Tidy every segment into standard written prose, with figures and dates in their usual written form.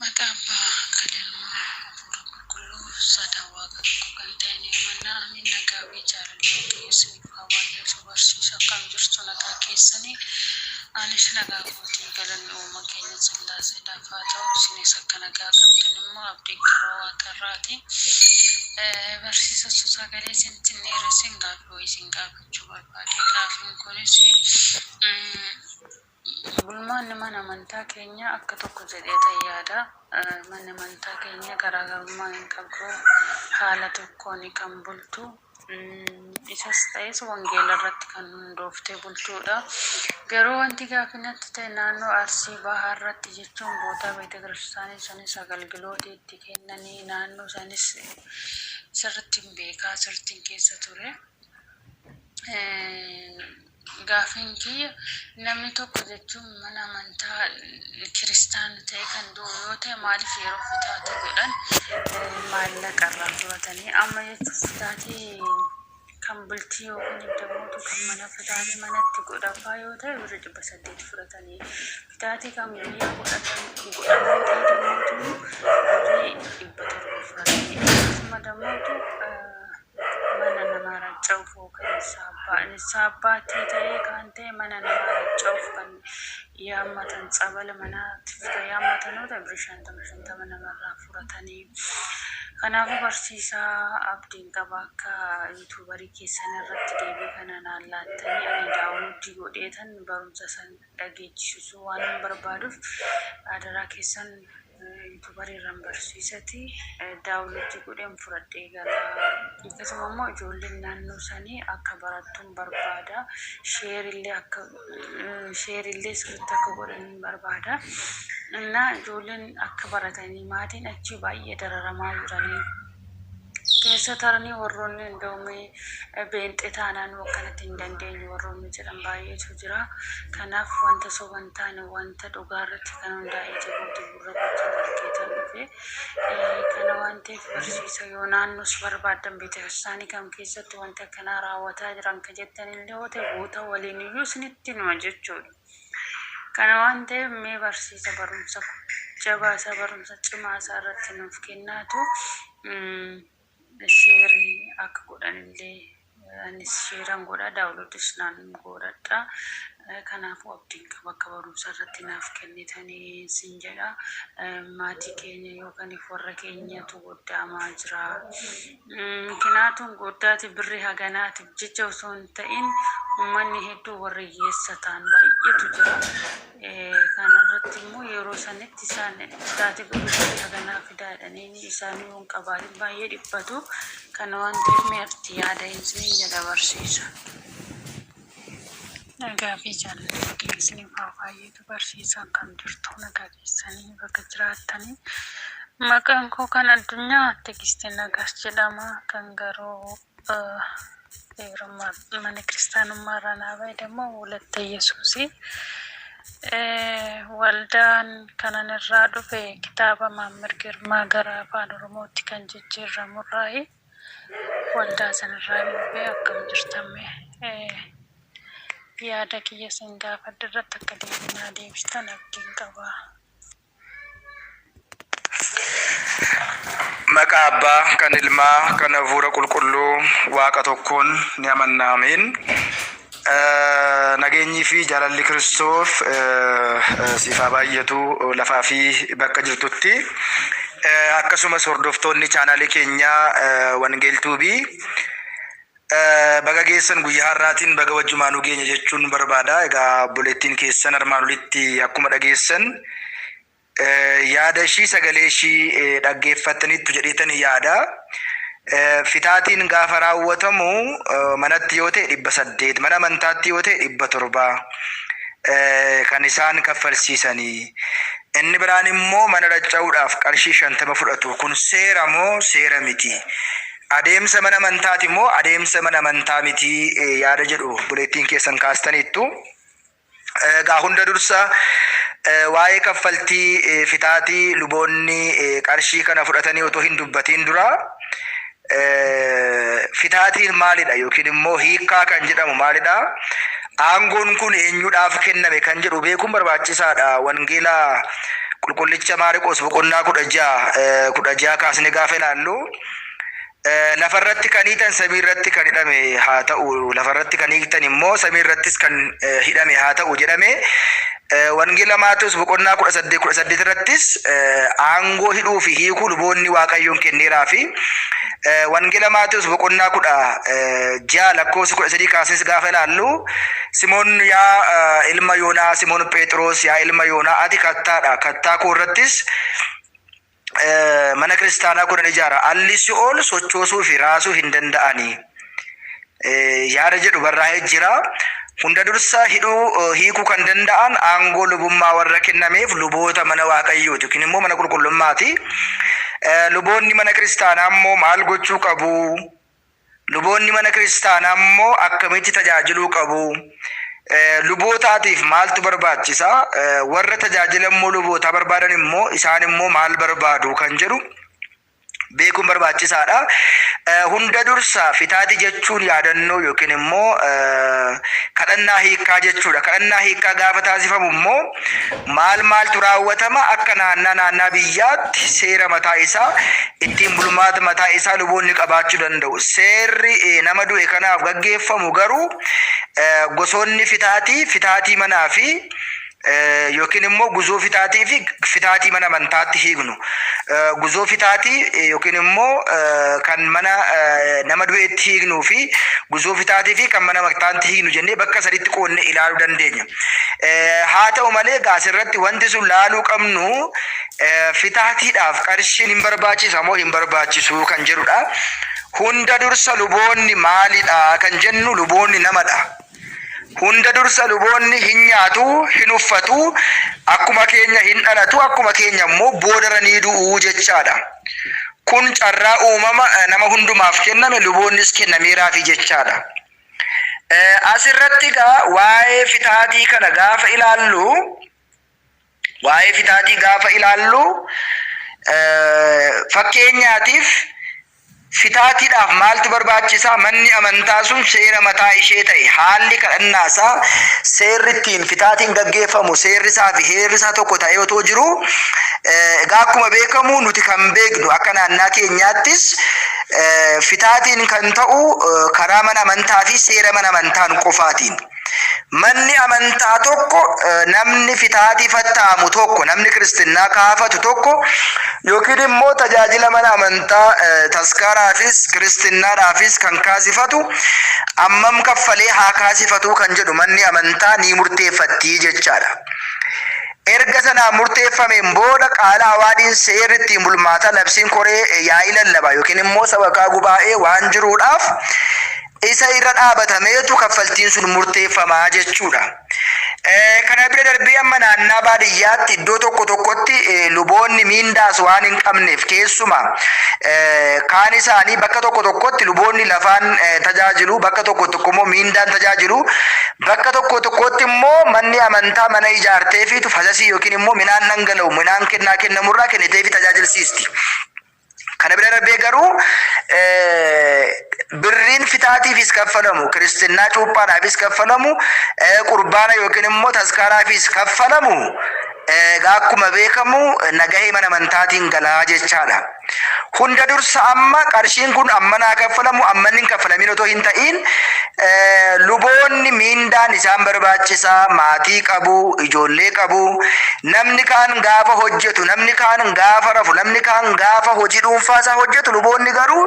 Maqaa Abbaa, kan Ilmaa, Hafuura Qulqulluu, sadan Waaqa tokko kan ta'e ni amanna. Amiin. Nagaa fi jaalalli Waaqayyo isiniif haa baay'atu. Barsiisa akkam jirtu nagaa keessanii? Anis nagaa kootii galanni uuma keenya Sillaaseedhaaf haa ta'u. Isinis akka nagaa qabdan immoo abdiin qaba Waaqa irraati. Barsiisa osoo sagalee isinitti hin dheeressin gaaffii wayii isin gaafachuu barbaade. Gaaffiin kunis Bulmaanni mana amantaa keenyaa akka tokko jedheetan yaada. Manni amantaa keenya garaagarummaa hin qabdu. Haala tokkooni kan bultu. Isas ta'es wangeela irratti kan hundooftee bultuudha. Garuu wanti gaaffii natti ta'e naannoo Arsii Bahaa irratti jechuun bootaa beetekiristaanii sanis agalgilootii itti kennanii naannoo sanis sirrittiin beekaa sirrittiin keessa ture. Gaafiin kiyya namni tokko jechuun mana amantaa kiristaana ta'e kan du'u yoo ta'e maaliif yeroo fitaatii godhan maallaqa irraa fudhatanii amma jechuun fitaatii kan bultii yookiin iddamootu kan mana fitaatii manatti godhanfaa yoo ta'e birri 800 fudhatanii fitaatii kan guyyaa godhatan godhan yoo ta'e dammootu birrii 700 fudhatanii akkasuma dammootu mana namaa racca'uuf yookaan nissaa abbaattii ta'ee kan ta'e mana namaa racca'uuf kan yaammatan tsabala manaatiif kan yaammatan yoo ta'e birrii 50 50 namarraa fudhatanii. Kanaafuu barsiisaa abdiin qaba akka yuutuubarii keessan irratti deebii kana naan laattanii ani daawunloodii godheetan barumsa san dhageechisisuu waanan barbaaduuf adaraa keessan youtuber irran barsiisati download godhen fudhadhee gala akkasuma immoo ijoolleen naannoo sanii akka barattun barbaada share illee akka share illee sirriitti akka godhanin barbaada innaa ijoolleen akka baratanii maatiin achii baay'ee dararamaa jiranii Keessa taranii warroonni indoomii beenxee taanaan nu akkanatti hin dandeenyu warroonni jedhan baay'eetu jira. Kanaaf wanta soba hin taane wanta dhugaa irratti kan hundaa'ee jiruuti gurra kootiin argeetan dhufe. Kana waan ta'eef barsiisa yoo naannoos barbaaddan beetakiristaanii kam keessatti wanti akkanaa raawwataa jiran ka jettan illee yoo ta'e guuta waliin iyyuu isinitti hima jechuudha. Kana waan ta'eef mee barsiisa barumsa jabaa isaa barumsa cimaa isaa irratti nuuf kennaatu sheerii akka godhanillee anis sheeran godha daawuloodis naan godhadha. Kanaafuu abdiin qaba akka barumsa irratti naaf kennitanii sin jedha. Maatii keenya yookaan warra keenyatu goddaamaa jira. Mikinaatuun gooddaati birri haganaatiif jecha osoo hin ta'in ummanni hedduu warri hiyyeessa ta'an baay'eetu jira. Kana irratti immoo yeroo sanitti isaan taate godhu birri haganaa fidaa jedhanii isaan yoo hin qabaatin baay'ee dhiphatu. Kana waan ta'eef mee ati yaada isiniin jedha barsiisa. Nagaa fi jaalalli Waaqayyo isiniif haa baay'atu barsiisa akkam jirtu nagaa keessanii baga jiraattanii maqaan koo kan addunyaa Tigisti Nagaas jedhama kan garuu mana kiristaanummaa irraa naa ba'e immoo Wulatta Yesuusi. Waldaan kanan irraa dhufe kitaaba Maammir Girmaa gara afaan Oromootti kan jijjiirramurraayi. Waldaa sanarraa hin dhufe akkam jirtan mee yaada kiyya isin gaafadhe irratti akka deebii naa deebistan abdiin qaba. Maqaa Abbaa, kan Ilmaa, kan Hafuura Qulqulluu Waaqa tokkoon ni amanna. Ameen. Nageenyii fi jaalalli Kiristoos siif haa baay'atu lafaa fi bakka jirtutti. Akkasumas hordoftoonni chaanaalii keenyaa Wangeel Tuubii baga geessan guyyaa har'aatiin baga wajjumaanuu geenye jechuun barbaada. Egaa obboleettiin keessan armaan olitti akkuma dhageessan Yaada ishii sagalee ishii dhaggeeffattaniittu jedheetan yaada. Fitaatiin gaafa raawwatamu manatti yoo ta'e 800, mana amantaatti yoo ta'e 700 kan isaan kaffalsiisanii. Inni biraan immoo mana racca'uudhaaf qarshii 50 fudhatu. Kun seera moo seera miti? Adeemsa mana amantaati moo adeemsa mana amantaa miti yaada jedhu obboleettiin keessan kaastaniittu. Egaa hunda dursa waa'ee kaffaltii fitaatii luboonni qarshii kana fudhatanii otoo hin dubbatiin dura fitaatiin maalidha yookiin immoo hiikkaa kan jedhamu maalidha? Aangoon kun eenyudhaaf kenname kan jedhu beekuun barbaachisaadha. Wangeela Qulqullicha Maariqoos boqonnaa 16 16 kaasnee gaafa ilaallu lafarratti kan hiitan samii irratti kan hidhame haa ta'u, lafarratti kan hiiktan immoo samii irrattis kan hidhame haa ta'u jedhame. Wangeela Maatewos boqonnaa 18 18 irrattis aangoo hidhuu fi hiikuu luboonni Waaqayyoon kenneeraa fi Wangeela Maatewos boqonnaa 16 lakkoofsa 13 kaasees gaafa ilaallu Simoon yaa ilma Yoonaa, Simoon Phexros yaa ilma Yoonaa ati kattaadha, kattaa koo irrattis mana kiristaanaa koo nan ijaara, alli si'ool sochoosuu fi raasuu hin danda'ani yaada jedhu barraa'ee jira. Hunda dursa hidhuu hiikuu kan danda'an aangoo lubummaa warra kennameef luboota mana Waaqayyooti yookiin immoo mana qulqullummaati. Luboonni mana kiristaanaa immoo maal gochuu qabu? Luboonni mana kiristaanaa immoo akkamitti tajaajiluu qabu? Lubootaatiif maaltu barbaachisa? Warra tajaajila immoo lubootaa barbaadan immoo isaan immoo maal barbaadu kan jedhu beekuun barbaachisaadha. Hunda dursa fitaati jechuun yaadannoo yookiin immoo kadhannaa hiikkaa jechuudha. Kadhannaa hiikkaa gaafa taasifamu immoo maal maaltu raawwatama? Akka naannaa naannaa biyyaatti seera mataa isaa ittiin bulmaata mataa isaa luboonni qabaachuu danda'u. Seerri nama du'e kanaaf gaggeeffamu garuu gosoonni fitaatii, fitaatii manaa fi yookiin immoo guzoo fitaatii fi fitaatii mana amantaatti hiiknu. Guzoo fitaatii yookiin immoo kan mana nama du'eetti hiiknuu fi guzoo fitaatii fi kan mana amantaatti hiiknu jennee bakka sadiitti qoodnee ilaaluu dandeenya. Haa ta'u malee egaa asirratti wanti sun laaluu qabnu fitaatiidhaaf qarshiin hin barbaachisa moo hin barbaachisu kan jedhudha. Hunda dursa luboonni maalidha kan jennu luboonni namadha. Hunda dursa luboonni hin nyaatu, hin uffatu, akkuma keenya hin dhalatu, akkuma keenya immoo boodarra ni du'u jechaadha. Kun carraa uumama nama hundumaaf kenname luboonnis kennameeraafi jechaadha. Asirratti egaa waa'ee fitaatii kana gaafa ilaallu waa'ee fitaatii gaafa ilaallu fakkeenyaatiif fitaatiidhaaf maaltu barbaachisaa? Manni amantaa sun seera mataa ishee ta'e haalli kadhannaa isaa seerri ittiin fitaatiin gaggeeffamu seerri isaa fi heerri isaa tokko ta'ee otoo jiru egaa akkuma beekamu nuti kan beeknu akka naannaa keenyaattis fitaatiin kan ta'u karaa mana amantaa fi seera mana amantaan qofaatiin. Manni amantaa tokko namni fitaatii fatta'amu tokko namni kiristinnaa kaafatu tokko yookiin immoo tajaajila mana amantaa taskaaraafis kiristinnaadhaafis kan kaasifatu ammam kaffalee haa kaasifatuu kan jedhu manni amantaa ni murteeffatti jechaadha. Erga sanaan murteeffameen booda qaala awaadiin seerri ittiin bulmaataa labsiin koree yaa'ii lallabaa yookiin immoo sabakaa gubaa'ee waan jiruudhaaf isa irra dhaabatameetu kaffaltiin sun murteeffama jechuudha. Kana bira darbee amma naannaa baadiyyaatti iddoo tokko tokkotti luboonni miindaas waan hin qabneef keessumaa kaan isaanii bakka tokko tokkotti luboonni lafaan tajaajilu bakka tokko tokko immoo miindaan tajaajilu bakka tokko tokkotti immoo manni amantaa mana ijaarteefiitu fasasii yookiin immoo midhaan dhangala'u midhaan kennaa kennamurraa kenniteefi tajaajilsiisti. Kana bira darbee garuu birriin fitaatiifis kaffalamu, kiristinnaa cuuphaadhaafis kaffalamu, qurbaana yookiin immoo taskaaraafis kaffalamu egaa akkuma beekamu nagahee mana amantaatiin galaa jechaadha. Hunda dursa amma qarshiin kun ammanaa kaffalamu ammanni hin kaffalamin otoo hin ta'iin luboonni miindaan isaan barbaachisa, maatii qabu, ijoollee qabu. Namni kaan gaafa hojjetu, namni kaan gaafa rafu, namni kaan gaafa hojii dhuunfaa isaa hojjetu, luboonni garuu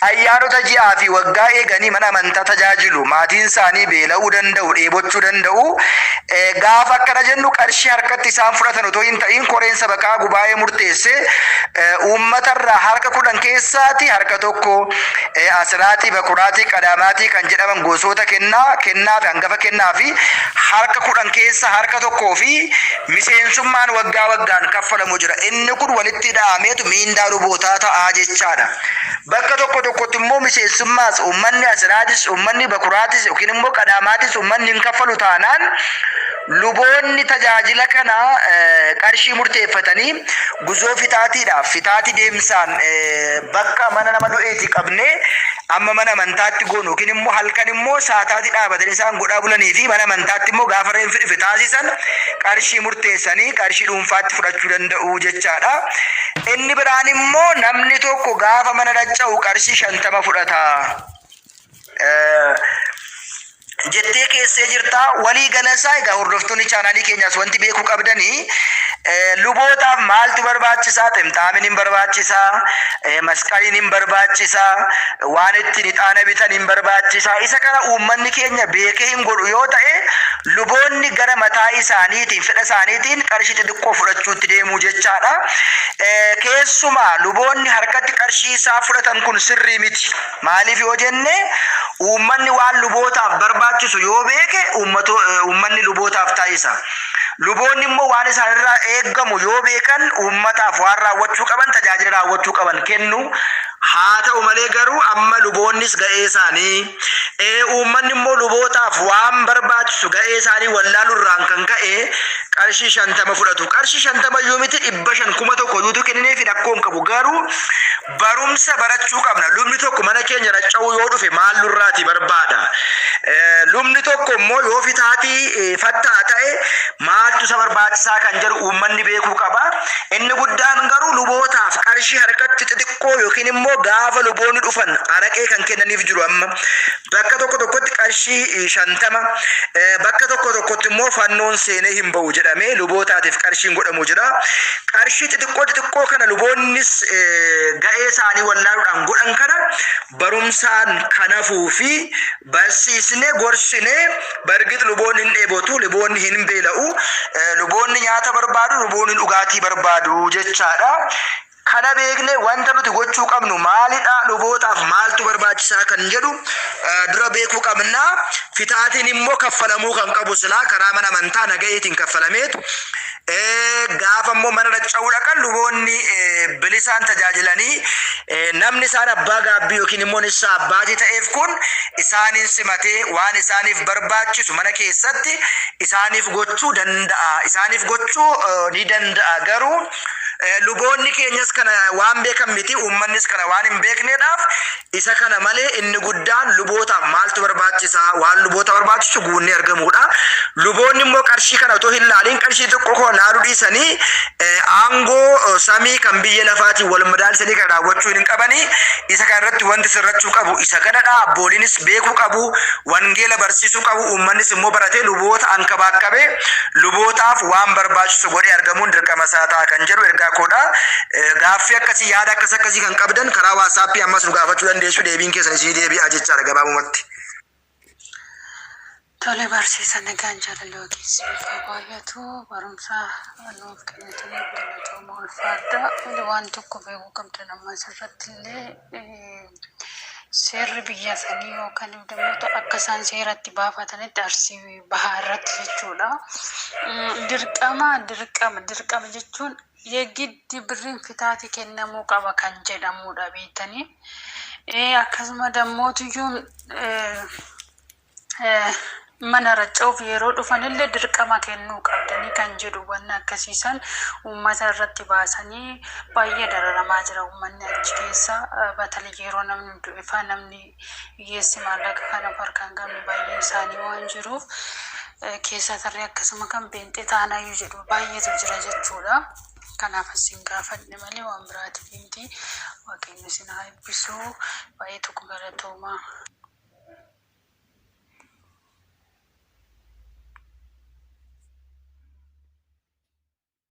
ayyaanota ji'aa fi waggaa eeganii mana amantaa tajaajilu. Maatiin isaanii beela'uu danda'u, dheebochuu danda'u. Gaafa akkana jennu qarshii harkatti isaan fudhatan otoo hin ta'iin koreen sabakaa gubaa'ee murteesse uummatarraa harka 10 keessaati harka tokko Asiraatii, Bakuraatii, Qadaamaatii kan jedhaman gosoota kennaa, kennaa fi hangafa kennaa fi harka 10 keessa harka tokkoo fi miseensummaan waggaa waggaan kaffalamu jira. Inni kun walitti ida'ameetu miindaa lubootaa ta'a jechaadha. Bakka tokko tokkotti immoo miseensummaas uummanni Asiraatis, uummanni Bakuraatis yookiin immoo Qadaamaatis uummanni hin kaffalu taanaan luboonni tajaajila kana qarshii murteeffatanii guzoo fitaatiidhaaf fitaatii deemsaan bakka mana nama du'eetii qabnee amma mana amantaatti goonu yookiin immoo halkan immoo saataatii dhaabatanii isaan godhaa bulanii fi mana amantaatti immoo gaafa reenfi dhufe taasisan qarshii murteessanii qarshii dhuunfaatti fudhachuu danda'u jechaadha. Inni biraan immoo namni tokko gaafa mana racca'u qarshii 50 fudhata. Jettee keessee jirta. Walii galasaa egaa hordoftoonni chaanaalii keenyaas wanti beekuu qabdanii lubootaaf maaltu barbaachisaa? Ximxaamiin hin barbaachisaa, masqaliin hin barbaachisaa, waan ittiin ixaana bitan hin barbaachisaa. Isa kana uummanni keenya beekee hin godhu yoo ta'e luboonni gara mataa isaaniitiin fedha isaaniitiin qarshii xixiqqoo fudhachuutti deemuu jechaadha. Keessumaa luboonni harkatti qarshii isaa fudhatan kun sirrii miti. Maaliif yoo jenne uummanni waan lubootaaf barbaachisu yoo beeke uummanni lubootaaf taasisa. Luboonni immoo waan isaanirraa eeggamu yoo beekan uummataaf waan raawwachuu qaban tajaajila raawwachuu qaban kennu. Haa ta'u malee garuu amma luboonnis ga'ee isaanii uummanni immoo lubootaaf waan barbaachisu ga'ee isaanii wallaalurraan kan ka'e qarshii 50 fudhatu. Qarshii 50 iyyuu miti 500 1000 iyyuu kennineefi rakkoo hin qabu. Garuu Barumsa barachuu qabna. Lubni tokko mana keenya racca'uu yoo dhufe maal nurraati barbaada? Lubni tokko immoo yoo fitaatii fatta'a ta'e maaltu isa barbaachisaa kan jedhu uummanni beekuu qaba. Inni guddaan garuu lubootaaf qarshii harkatti xixiqqoo yookiin immoo gaafa luboonni dhufan araqee kan kennaniif jiru amma. Bakka tokko tokkotti qarshii 50, bakka tokko tokkotti immoo fannoon seenee hin ba'u jedhamee lubootaatiif qarshiin godhamu jira. Qarshii xixiqqoo xixiqqoo kana luboonnis ga'ee isaanii wallaaluudhaan godhan kana barumsaan kan hafuu fi barsiisnee gorsinee bargix luboonni hin dheebotu, luboonni hin beela'u, luboonni nyaata barbaadu, luboonni dhugaatii barbaadu jechaadha. Kana beeknee wanta nuti gochuu qabnu maalidha, lubootaaf maaltu barbaachisaa kan jedhu dura beekuu qabna. Fitaatiin immoo kaffalamuu kan qabu silaa karaa mana amantaa nagaheetiin kaffalameetu gaafa immoo mana racca'uu dhaqan luboonni bilisaan tajaajilanii namni isaan abbaa gaabbii yookiin immoo nissaa abbaatii ta'eef kun isaaniin simatee waan isaaniif barbaachisu mana keessatti isaaniif gochuu danda'a. Isaaniif gochuu ni danda'a garuu Luboonni keenyas kana waan beekan miti, uummannis kana waan hin beekneedhaaf isa kana malee inni guddaan lubootaaf maaltu barbaachisa, waan luboota barbaachisu guunnee argamuudha. Luboonni immoo qarshii kana otoo hin laaliin qarshii xiqqoo kana laaluu dhiisanii aangoo samii kan biyya lafaatiin wal madaalsanii kana raawwachuu hin qabanii. Isa kana irratti wanti sirrachuu qabu isa kanadha. Abbooliinis beekuu qabu, wangeela barsiisuu qabu, uummannis immoo baratee luboota ankabaakkabee lubootaaf waan barbaachisu godhee argamuun dirqama isaa ta'a kan jedhu ergaa koodha. Gaaffii akkasii yaada akkas akkasii kan qabdan karaa WhatsApp ammas nu gaafachuu dandeessu deebiin keessan isinii deebi'a jechaadha gabaabumatti. Tole barsiisa nagaan jaalala wajjin siif haa baay'atu barumsa nuuf kennitaniif galatooma ulfaadha. Waan tokko beekuu qabdan amma asirratti illee seerri biyya sanii yookaan immoo akka isaan seeratti baafatanitti Arsii bahaa irratti jechuudha. Dirqama dirqama dirqama jechuun yeggiddi birriin fitaati kennamuu qaba kan jedhamudha beektanii. Akkasuma dammootiyyuun mana racca'uuf yeroo dhufanillee dirqama kennuu qabdanii kan jedhu wanna akkasiisan uummata irratti baasanii baay'ee dararamaa jira uummanni achi keessa batali yeroo namni du'e faa namni hiyyeessi maallaqa kana of harkaa hin qabne baay'een isaanii waan jiruuf keessa tarree akkasuma kan beenxee taanaayyuu jedhu baay'eetu jira jechuudha. Kanaaf isin gaafadhe malee waan biraatiif miti. Waaqayyo isin haa eebbisu. Baay'ee tokko galatoomaa.